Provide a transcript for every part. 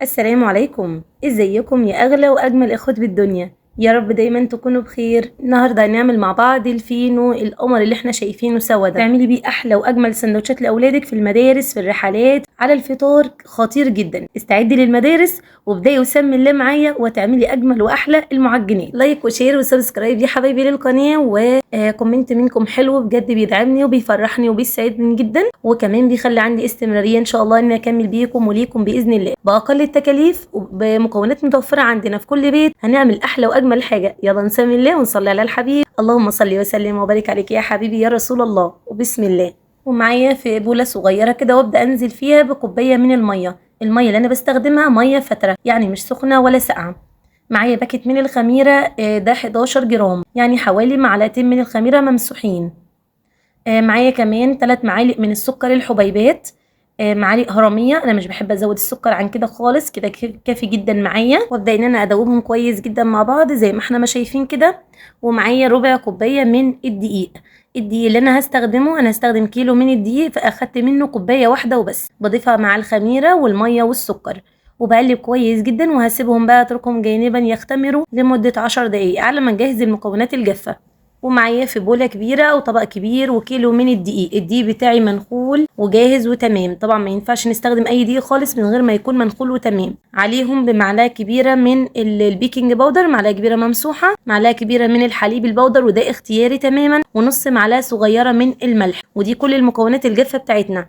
السلام عليكم، ازيكم يا اغلى واجمل اخوات بالدنيا؟ يا رب دايما تكونوا بخير. النهارده هنعمل مع بعض الفينو القمر اللي احنا شايفينه سوا ده، تعملي بيه احلى واجمل سندوتشات لاولادك في المدارس، في الرحلات، على الفطار، خطير جدا. استعدي للمدارس وابداي وسمي الله معايا وتعملي اجمل واحلى المعجنات. like و share و subscribe يا حبايبي للقناة، و comment منكم حلو بجد بيدعمني وبيفرحني وبيسعدني جدا، وكمان بيخلي عندي استمرارية ان شاء الله ان اكمل بيكم وليكم باذن الله باقل التكاليف وبمكونات متوفرة عندنا في كل بيت. هنعمل احلى واجمل حاجة. يلا نسمي الله ونصلي على الحبيب. اللهم صل وسلم وبارك عليك يا حبيبي يا رسول الله. وبسم الله. ومعايا في بوله صغيرة كده وابدا انزل فيها بكوبايه من المية. المية اللي انا بستخدمها مية فترة، يعني مش سخنة ولا ساقعه. معايا باكت من الخميره، ده 11 جرام، يعني حوالي معلقتين من الخميره ممسوحين. معايا كمان 3 معالق من السكر الحبيبات، معالق هرميه. انا مش بحب ازود السكر عن كده خالص، كده كافي جدا معايا. وابدا ان انا ادوبهم كويس جدا مع بعض زي ما احنا ما شايفين كده. ومعايا ربع كوباية من الدقيق. الدقيق اللي انا هستخدمه، انا هستخدم كيلو من الدقيق، فاخدت منه كوباية واحدة وبس. بضيفها مع الخميره والمية والسكر وبقلب كويس جدا، وهسيبهم بقى اتركهم جانبا يختمروا لمدة 10 دقايق على ما نجهز المكونات الجافه. ومعايا في بوله كبيرة او طبق كبير وكيلو من الدقيق. الدقيق بتاعي منخول وجاهز وتمام، طبعا ما ينفعش نستخدم اي دقيق خالص من غير ما يكون منخول وتمام. عليهم بمعلقه كبيرة من ال baking powder، معلقه كبيرة ممسوحة، معلقه كبيرة من الحليب البودر وده اختياري تماما، ونص معلقه صغيرة من الملح. ودي كل المكونات الجافه بتاعتنا.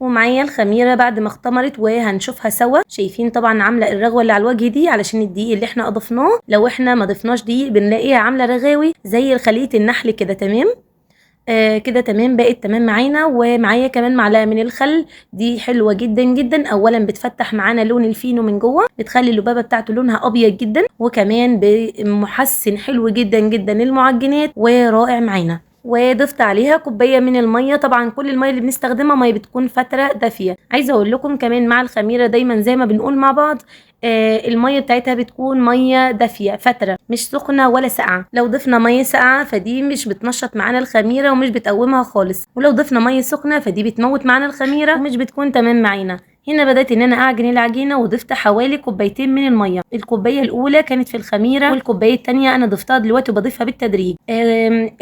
ومعايا الخميره بعد ما اختمرت وهنشوفها سوا. شايفين طبعا عامله الرغوه اللي على الوجه دي علشان الدقيق اللي احنا اضفناه. لو احنا ما ضفناش دقيق بنلاقيها عامله رغاوي زي خليه النحل كده. تمام، كده تمام، بقت تمام معانا. ومعايا كمان معلقه من الخل، دي حلوة جدا جدا. اولا بتفتح معانا لون الفينو من جوه، بتخلي اللبابه بتاعته لونها ابيض جدا، وكمان بمحسن حلو جدا جدا للمعجنات ورائع معانا. وضفت عليها كوباية من المية. طبعا كل المية اللي بنستخدمها مية بتكون فترة دافيه. عايزه اقول لكم كمان مع الخميره دايما زي ما بنقول مع بعض، المية بتاعتها بتكون مية دافيه فترة، مش سخنة ولا ساقعه. لو ضفنا مية ساقعه فدي مش بتنشط معانا الخميره ومش بتقومها خالص، ولو ضفنا مية سخنة فدي بتموت معانا الخميره ومش بتكون تمام معانا. هنا بدأت ان انا اعجن العجينة وضفت حوالي كوبايتين من المية. الكوباية الاولى كانت في الخميره، والكوبايه الثانية انا ضفتها دلوقتي وبضيفها بالتدريج.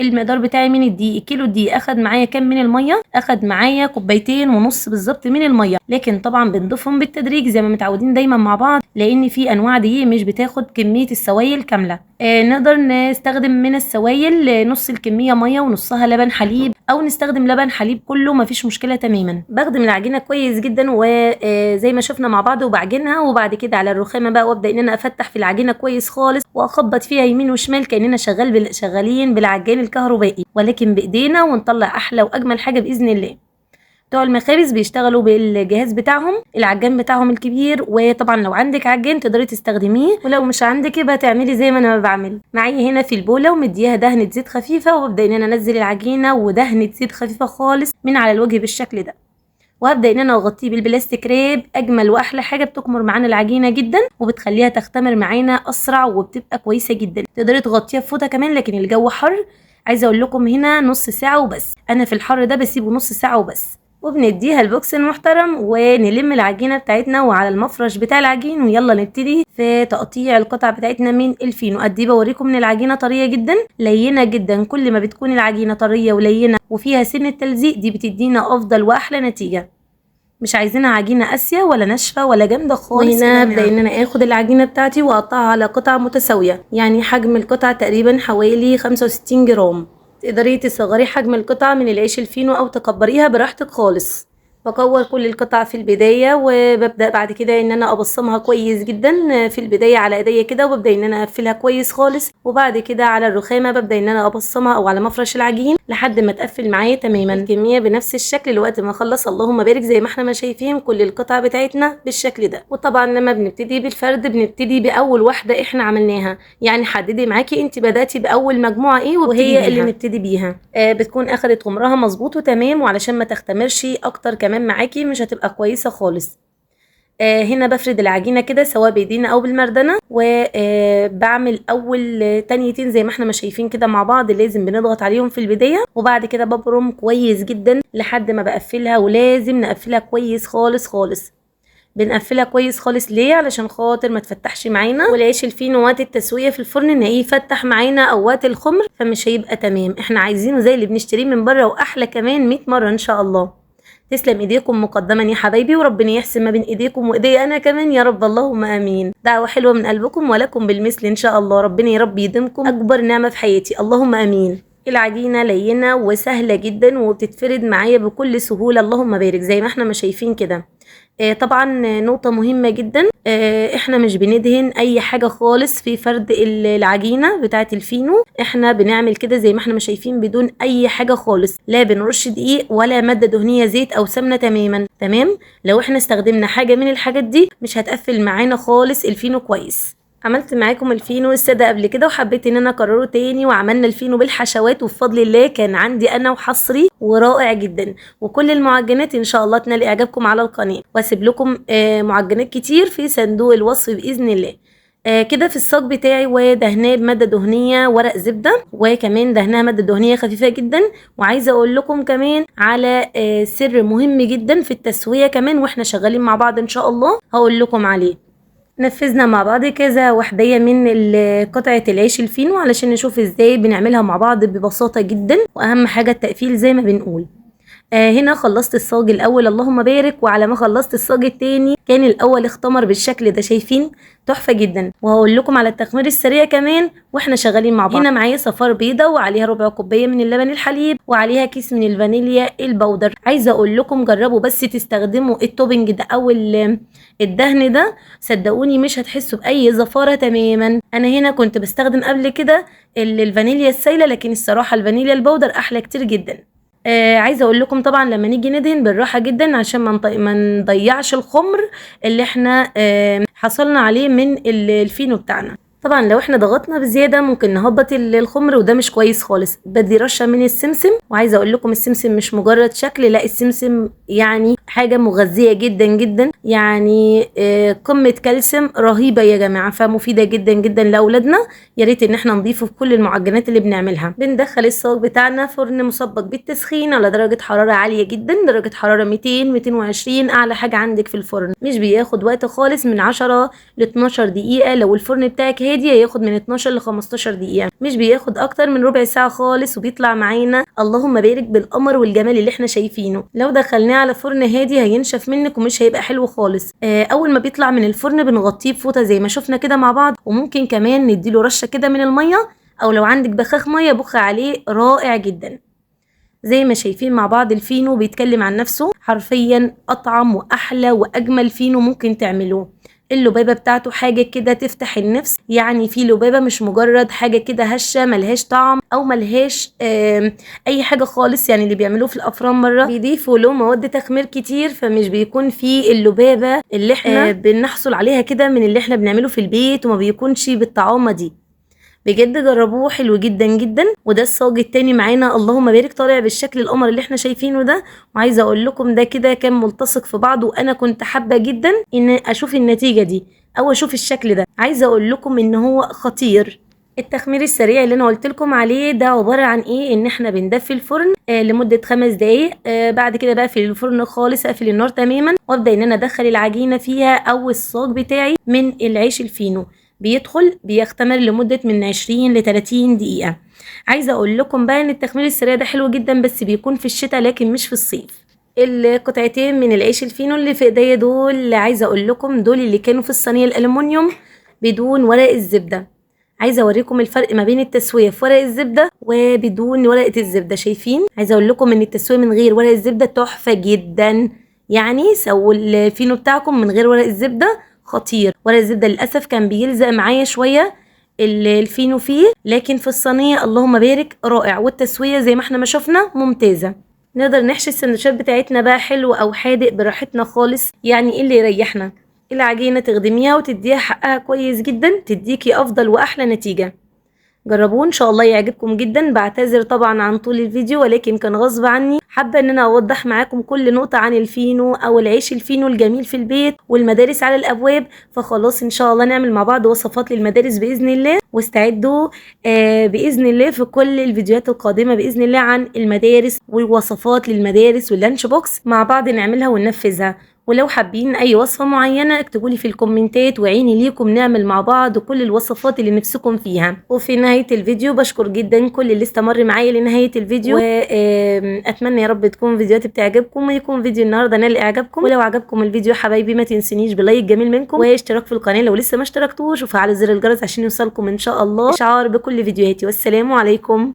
المقدار بتاعي من الدقيق، كيلو الدقيق اخد معايا كام من المية؟ اخد معايا 2.5 كوباية بالظبط من المية، لكن طبعا بنضيفهم بالتدريج زي ما متعودين دايما مع بعض، لان في انواع دقيق مش بتاخد كمية السوائل كاملة. نقدر نستخدم من السوائل نص الكمية مية ونصها لبن حليب، او نستخدم لبن حليب كله، مفيش مشكلة تماما. بخدم العجينة كويس جدا وزي ما شفنا مع بعض وبعجنها، وبعد كده على الرخامه بقى وابدا ان انا افتح في العجينة كويس خالص واخبط فيها يمين وشمال كاننا شغالين بالعجان الكهربائي، ولكن بايدينا، ونطلع احلى واجمل حاجة باذن الله. بتوع المخابز بيشتغلوا بالجهاز بتاعهم، العجان بتاعهم الكبير، وطبعا لو عندك عجان تقدري تستخدميه، ولو مش عندك يبقى تعملي زي ما انا بعمل. معايا هنا في البوله ومديها دهنه زيت خفيفة، وابدا ان انا انزل العجينة ودهنه زيت خفيفة خالص من على الوجه بالشكل ده، وهبدا ان انا اغطيه بالبلاستيك راب. اجمل واحلى حاجة بتكمر معانا العجينة جدا وبتخليها تختمر معانا اسرع وبتبقى كويسة جدا. تقدري تغطيها بفوطه كمان، لكن الجو حر. عايزه اقول لكم هنا نص ساعة وبس، انا في الحر ده بسيبه نص ساعة وبس. وبنديها البوكس المحترم ونلم العجينة بتاعتنا وعلى المفرش بتاع العجين، ويلا نبتدي في تقطيع القطع بتاعتنا من الفينو. قد ايه بوريكم ان العجينة طرية جدا، لينه جدا. كل ما بتكون العجينة طرية ولينه وفيها سن التلزيق دي بتدينا افضل واحلى نتيجة. مش عايزينها عجينه قاسية ولا ناشفة ولا جامدة خالص. وهنا هبدا ان انا اخد العجينة بتاعتي واقطعها على قطع متساوية، يعني حجم القطعة تقريبا حوالي 65 جرام. تقدري تصغري حجم القطعة من العيش الفينو او تكبريها براحتك خالص. بكور كل القطع في البداية، وببدأ بعد كده ان انا ابصمها كويس جدا في البداية على ايديا كده، وببدأ ان انا اقفلها كويس خالص، وبعد كده على الرخامة ببدأ ان انا ابصمها او على مفرش العجين لحد ما تقفل معايا تماما. الكمية بنفس الشكل لوقت ما اخلص، اللهم بارك، زي ما احنا ما شايفين كل القطع بتاعتنا بالشكل ده. وطبعا لما بنبتدي بالفرد بنبتدي باول واحدة احنا عملناها، يعني حددي معاكي انت بدأتي باول مجموعة ايه وهي اللي نبتدي بيها. بتكون اخدت غمرها مظبوط وتمام، وعلشان ما تختمرش اكتر كمان معاكي مش هتبقى كويسة خالص. هنا بفرد العجينة كده سواء بايدينا او بالمردنه، وبعمل اول تانيتين زي ما احنا ما شايفين كده مع بعض، لازم بنضغط عليهم في البداية، وبعد كده ببرم كويس جدا لحد ما بقفلها، ولازم نقفلها كويس خالص خالص. بنقفلها كويس خالص. ليه؟ علشان خاطر ما تفتحش معانا، والعيش الفينو وقت التسوية في الفرن ان ايه يفتح معانا او وقت الخمر، فمش هيبقى تمام. احنا عايزينه زي اللي بنشتريه من بره واحلى كمان 100 مرة ان شاء الله. تسلم ايديكم مقدما يا حبايبي، وربنا يحسن ما بين ايديكم وايدي انا كمان يا رب، اللهم امين. دعوه حلوة من قلبكم ولكم بالمثل ان شاء الله، ربنا يا رب يديمكم اكبر نعمه في حياتي، اللهم امين. العجينة لينه وسهلة جدا وبتتفرد معايا بكل سهولة، اللهم بارك، زي ما احنا ما شايفين كده. طبعا نقطة مهمة جدا، احنا مش بندهن اي حاجة خالص في فرد العجينة بتاعه الفينو، احنا بنعمل كده زي ما احنا ما شايفين بدون اي حاجة خالص، لا بنرش دقيق ولا مادة دهنية زيت او سمنه تماما. تمام، لو احنا استخدمنا حاجة من الحاجات دي مش هتقفل معانا خالص الفينو كويس. عملت معاكم الفينو السادة قبل كده وحبيت ان انا اكرره تاني، وعملنا الفينو بالحشوات وبفضل الله كان عندي انا وحصري ورائع جدا. وكل المعجنات ان شاء الله تنال اعجابكم على القناة، واسيب لكم معجنات كتير في صندوق الوصف باذن الله. كده في الصاج بتاعي ودهناه بمادة دهنية ورق زبدة، وكمان دهناها مادة دهنية خفيفة جدا. وعايزه اقول لكم كمان على سر مهم جدا في التسوية كمان واحنا شغالين مع بعض ان شاء الله هقول لكم عليه. نفذنا مع بعض كذا وحدية من قطعة العيش الفينو علشان نشوف ازاي بنعملها مع بعض ببساطة جدا، واهم حاجة التقفيل زي ما بنقول. هنا خلصت الصاج الاول اللهم بارك، وعلى ما خلصت الصاج التاني كان الاول اختمر بالشكل ده، شايفين تحفة جدا. وهقول لكم على التخمير السريع كمان واحنا شغالين مع بعض. هنا معايا صفار بيضة وعليها ربع كوباية من اللبن الحليب وعليها كيس من الفانيليا ال powder. عايزه اقول لكم جربوا بس تستخدموا ال topping ده او الدهن ده، صدقوني مش هتحسوا باي زفاره تماما. انا هنا كنت بستخدم قبل كده الفانيليا السايله، لكن الصراحة الفانيليا ال powder احلى كتير جدا. عايزه اقول لكم طبعا لما نيجي ندهن بالراحة جدا عشان ما نضيعش الخمر اللي احنا حصلنا عليه من الفينو بتاعنا. طبعا لو احنا ضغطنا بزيادة ممكن نهبط الخمر وده مش كويس خالص. بدي رشه من السمسم، وعايزه اقول لكم السمسم مش مجرد شكل، لا السمسم يعني حاجة مغذيه جدا جدا، يعني قمة كالسيوم رهيبة يا جماعة، فمفيده جدا جدا لاولادنا. يا ريت ان احنا نضيفه في كل المعجنات اللي بنعملها. بندخل الصاج بتاعنا فرن مسبق بالتسخين على درجه حرارة عالية جدا، درجه حرارة 200 220 اعلى حاجة عندك في الفرن. مش بياخد وقت خالص، من 10 ل 12 دقيقة. لو الفرن بتاعك هادي هياخد من 12 ل 15 دقيقة، مش بياخد اكتر من ربع ساعة خالص، وبيطلع معانا اللهم بارك بالقمر والجمال اللي احنا شايفينه. لو دخلناه على فرن هادي هينشف منك ومش هيبقى حلو خالص. اول ما بيطلع من الفرن بنغطيه بفوطه زي ما شفنا كده مع بعض، وممكن كمان نديله رشه كده من المية، او لو عندك بخاخ مية بخ عليه، رائع جدا. زي ما شايفين مع بعض الفينو بيتكلم عن نفسه حرفيا، اطعم واحلى واجمل فينو ممكن تعملوه. اللبابه بتاعته حاجة كده تفتح النفس، يعني في لبابه مش مجرد حاجة كده هشه ملهاش طعم او ملهاش اي حاجة خالص. يعني اللي بيعملوه في الافران مرة بيضيفوا له مواد تخمير كتير، فمش بيكون في اللبابه اللي احنا بنحصل عليها كده من اللي احنا بنعمله في البيت، وما بيكونش بالطعامه دي. بجد جربوه حلو جدا جدا. وده الصاج التاني معانا اللهم بارك، طالع بالشكل القمر اللي احنا شايفينه ده. وعايزه اقول لكم ده كده كان ملتصق في بعضه، وانا كنت حابة جدا ان اشوف النتيجة دي او اشوف الشكل ده. عايزه اقول لكم ان هو خطير. التخمير السريع اللي انا قلت لكم عليه ده عبارة عن ايه؟ ان احنا بندفي الفرن لمدة 5 دقايق، بعد كده بقفل الفرن خالص، اقفل النار تماما، وابدا ان انا ادخل العجينة فيها او الصاج بتاعي من العيش الفينو. بيدخل بيختمر لمدة من 20 ل 30 دقيقة. عايزة اقول لكم بقى ان التخمير السريع ده حلو جدا، بس بيكون في الشتاء لكن مش في الصيف. القطعتين من العيش الفينو اللي في ايديا دول، عايزة اقول لكم دول اللي كانوا في الصينية الالومنيوم بدون ورق الزبدة. عايزة اوريكم الفرق ما بين التسوية في ورق الزبدة وبدون ورقة الزبدة. شايفين؟ عايزة اقول لكم ان التسوية من غير ورق الزبدة تحفة جدا، يعني سووا الفينو بتاعكم من غير ورق الزبدة خطير. ورق الزبدة للأسف كان بيلزق معايا شوية الفينو فيه، لكن في الصينية اللهم بارك رائع، والتسوية زي ما احنا ما شفنا ممتازة. نقدر نحشي السندوتشات بتاعتنا بقى حلو او حادق براحتنا خالص، يعني ايه اللي يريحنا. العجينة تخدميها وتديها حقها كويس جدا، تديكي افضل واحلى نتيجة. جربوه ان شاء الله يعجبكم جدا. بعتذر طبعا عن طول الفيديو، ولكن كان غصب عني، حابة ان انا اوضح معاكم كل نقطة عن الفينو او العيش الفينو الجميل في البيت والمدارس على الابواب. فخلاص ان شاء الله نعمل مع بعض وصفات للمدارس باذن الله، واستعدوا باذن الله في كل الفيديوهات القادمة باذن الله عن المدارس والوصفات للمدارس وال lunch box مع بعض نعملها وننفذها. ولو حابين اي وصفه معينة اكتبوا لي في الكومنتات، وعيني ليكم نعمل مع بعض كل الوصفات اللي نفسكم فيها. وفي نهاية الفيديو بشكر جدا كل اللي استمر معايا لنهاية الفيديو، واتمنى يا رب تكون فيديوهاتي بتعجبكم ويكون فيديو النهارده نال اعجابكم. ولو عجبكم الفيديو حبايبي ما تنسونيش ب like جميل منكم، واشتراك في القناة لو لسه ما اشتركتوش، وفعلوا زر الجرس عشان يوصلكم ان شاء الله اشعار بكل فيديوهاتي. والسلام عليكم.